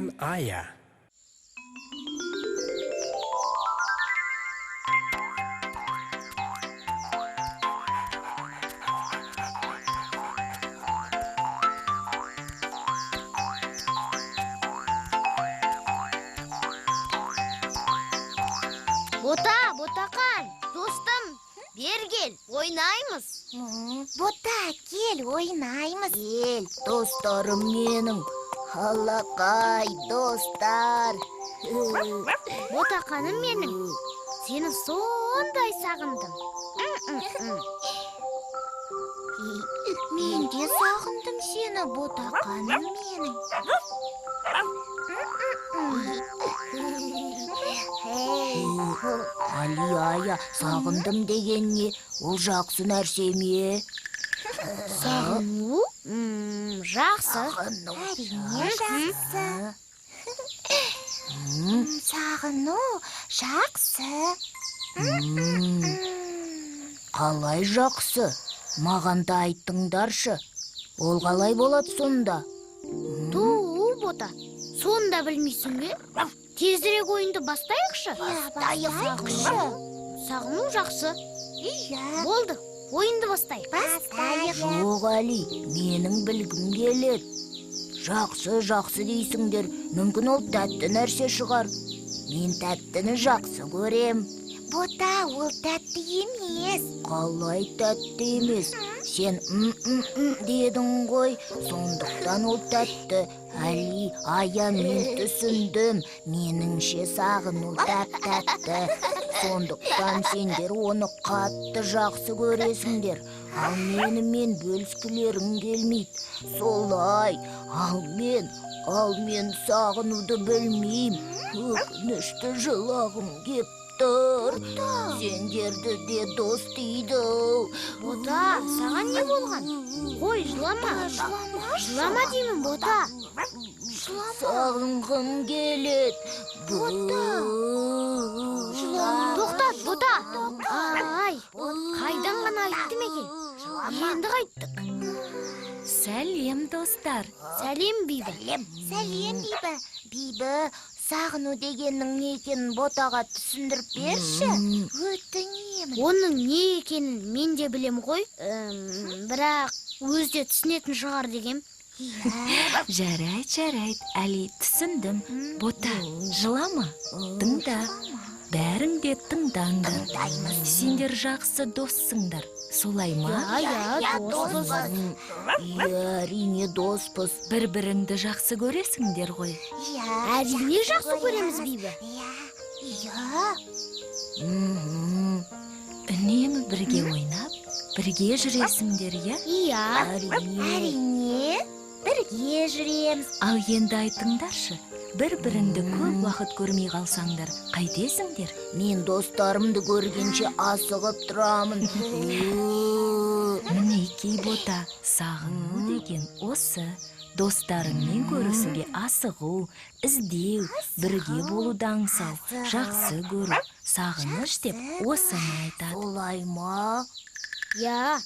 Мен Ая. Бота, Ботақан, достым, бері кел, ойнаймыз. Бота, кел, ойнаймыз. Кел, достарым менің. Алақай, достар. Ботақаным менің, сені сондай сағындым. Мен де сағындым сені, ботақаным менің. Али, Ая, сағындым деген не? Ол жақсы нәрсе ме? Сағыну? Жақсы. Сағыну. Әрине жақсы. Сағыну жақсы. Қалай жақсы? Маған да айттыңдаршы. Ол қалай болады сонда? Ту, Бота, соны да білмейсің бе? Тезірек ойынды бастайықшы. Иә, бастайықшы. Сағыну жақсы. Иә. Болды, ойынды бастайық. Бастайық. Жоқ, Али, менің білгім келеді. Жақсы, жақсы дейсіңдер. Мүмкін ол тәтті нәрсе шығар. Мен тәттіні жақсы көрем. Бота, ол тәтті емес. Қалай тәтті емес? Сен м м м дедің ғой. Сондықтан ол тәтті. Али, Ая, мен түсіндім. Меніңше сағыну тәп тәтті. Сондықтан сендер оны қатты жақсы көресіңдер. Ал менімен бөліскілерің келмейді. Солай. Ал мен сағынуды білмеймін. Өкінішті, жылағым кеп тұр. Сендерді де дос дейді. Бота, саған не болған? Қой, жылама. Жыламашы. Жылама деймін, Бота. Жылама. Сағынғым келеді. Бота. Жылама. Тоқтат, Бота. Ай, қайдан ғана айттым екен? Енді қайттік. Сәлем, достар. Сәлем, Бибі. Сәлем, Бибі. Бибі, сағыну дегеннің не екенін Ботаға түсіндіріп берші. Өтінемін. Оның не екенін мен де білем ғой. Бірақ өзі де түсінетін шығар дегем. Иә. Жарайды, жарайды. Әли, түсіндім. Бота, жылама. Тыңда. Бәрің де тыңдаңдар. Тыңдаймыз. Сендер жақсы доссыңдар. Солай ма? Иә, Иә, доспыз. доспыз. Иә, әрине доспыз. Бір-біріңді жақсы көресіңдер ғой. Иә. Әрине жақсы көреміз, Бибі. Иә. Иә. Үнемі бірге ойнап, бірге жүресіңдер, иә? Иә. Әрине. Әрине. Бірге жүреміз. Ал енді айтыңдаршы, бір-біріңді көп уақыт көрмей қалсаңдар, қайтесіңдер? Мен достарымды көргенше асығып тұрамын. Мінекей, Бота, сағыну деген осы. Достарыңмен көрісуге асығу, іздеу, бірге болуды аңсау, жақсы көру, сағыныш деп осыны айтады. Солай ма? Иә.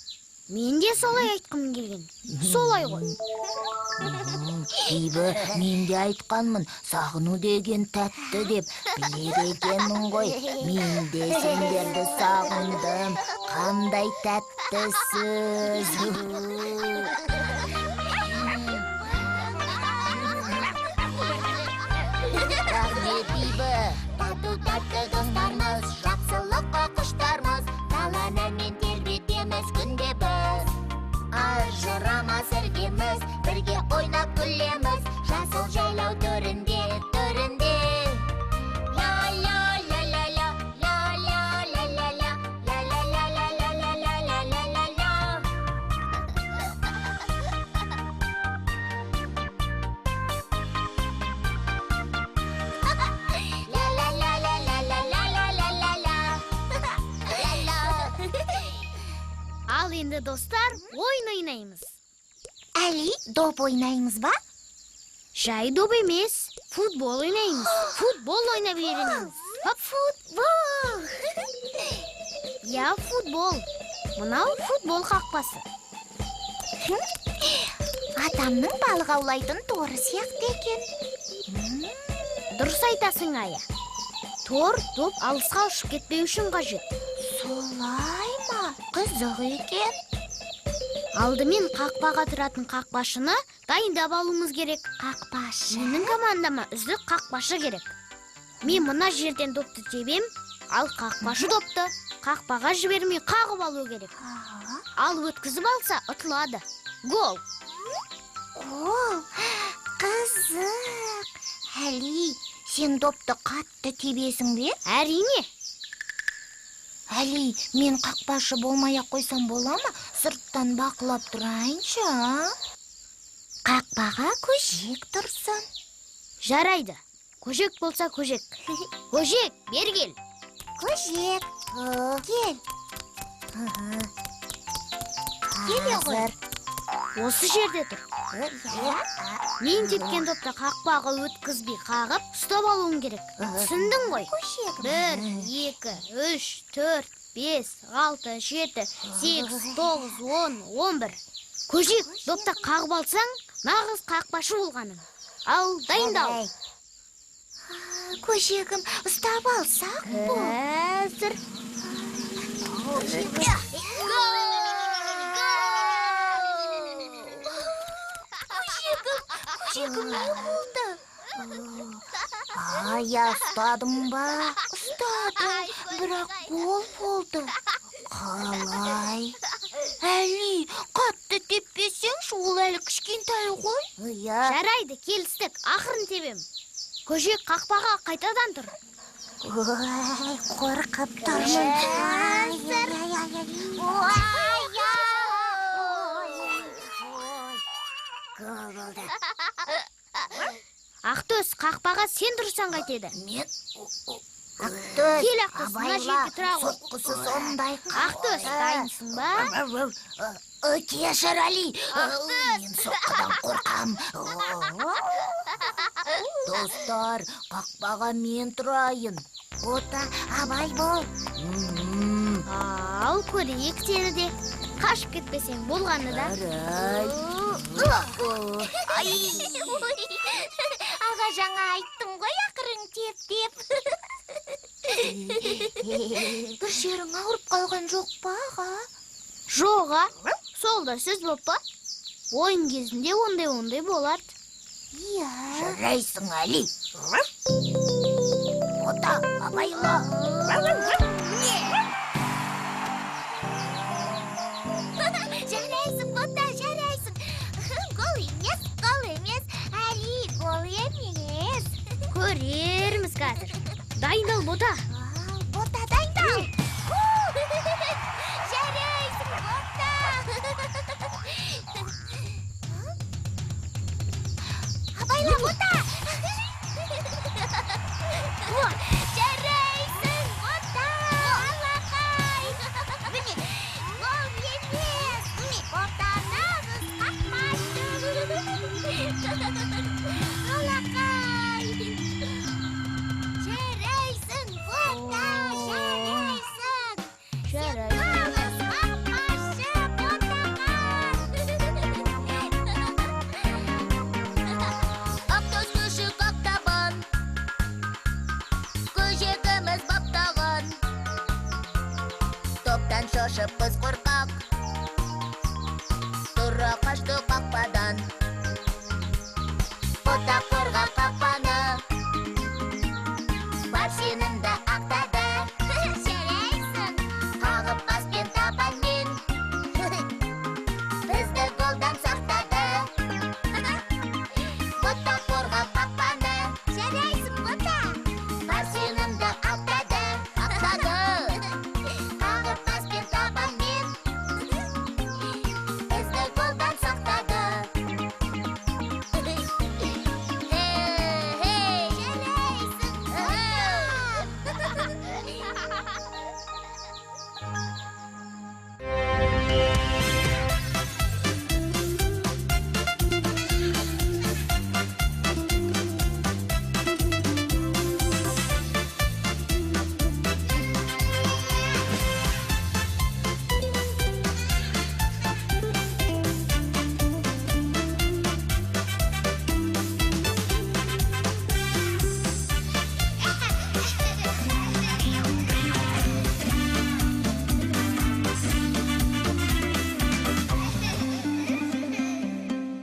Мен де солай айтқым келген. Солай ғой. Бибі, мен де айтқанмын, сағыну деген тәтті деп. Біледі екенмін ғой. Мен де сендерді сағындым. Қандай тәттісіз. Рахмет, Бибі. Тату тәтті достармыз, жақсылыққа құштармыз, даланы әнмен тербетеміз күнде біз. Ажырамас іргеміз, бірге ойнап күлеміз, жасыл жайлау төрінде, төрінде. Ла ла ла ла ла, ла ла ла ла ла, ла ла ла ла ла ла ла ла ла ла ла. Ла ла ла ла ла ла ла ла ла ла ла. Ла ла. Ал енді, достар, ойын ойнаймыз. Әли, доп ойнаймыз ба? Жай доп емес, футбол ойнаймыз. Футбол ойнап үйренеміз. Хоп. Футбол! Иә, футбол. Мынау футбол қақпасы. Атамның балық аулайтын торы сияқты екен. Дұрыс айтасың, Ая. Тор доп алысқа ұшып кетпеу үшін қажет. Солай ма? Қызық екен. Алдымен қақпаға тұратын қақпашыны дайындап алуымыз керек. Қақпашы. Менің командама үздік қақпашы керек. Мен мына жерден допты тебем, ал қақпашы допты қақпаға жібермей қағып алу керек. Ал өткізіп алса, ұтылады. Гол. Гол. Қызық. Әли, сен допты қатты тебесің бе? Әрине. Әли, мен қақпашы болмай ақ қойсам бола ма? Сырттан бақылап тұрайыншы, а? Қақпаға көжек тұрсын. Жарайды. Көжек болса көжек. Көжек, бері кел. Көжек, кел. Келе ғой. Осы жерде тұр. Мен тепкен допты қақпаға өткізбей қағып, ұстап алуың керек. Түсіндің ғой? Көжек. 1, 2, 3, 4, 5, 6, 7, 8, 9, 10, 11. Көжек, допты қағып алсаң, нағыз қақпашы болғаның. Ал дайындал. Көжегім, ұстап алсақ бол. Қазір. Көжегім, не болды? Ая, ұстадым ба? Ұстадым, бірақ гол болды. Қалай? Әли, қатты теппесеңші, ол әлі кішкентай ғой. Иә. Жарайды, келістік. Ақырын тебем. Көжек, қақпаға қайтадан тұр. Ой, қорқып тұрмын. Ай, ай, ай, ай. Ой, ой. Гол болды. Ақтөс, қақпаға сен тұрсаң қайтеді? Мен Ақтөс, Кел, Ақтөс, мына абайла, жерге тұра ғой. соққысы сондай Ақтөс, дайынсың ба? Кешір, Али. Мен соққыдан қорқам. Достар, қақпаға мен тұрайын. Бота, абай бол. Ал көрейік сені де. Қашып кетпесең болғаны да. Жарайды. Аға, жаңа айттым ғой, ақырын теп деп. Бір жерің ауырып қалған жоқ па, аға? Жоқ, а? Сол да сөз боп па? Ойын кезінде ондай-ондай болады. Иә. Жарайсың, Али. Бота, абайла. Жарайсың, Бота, жарайсың. Гол емес, гол емес. Әли, гол емес. Көрерміз қазір. Дайындал, Бота. Ал, Бота, дайындал. Жарайсың, Бота. Абайла, Бота. Жарайсың, Бота. Алақай. Міне, гол емес. Бота нағыз қақпашы. Алақай. Жарайсың, Бота, жарайсың. Жарайсың. Нағыз қақпашы, Ботақан. Ақтөс күшік ақтабан, көжегіміз баптаған. Топтан шошып қыз қорқақ, тұра қашты қақпадан. Бота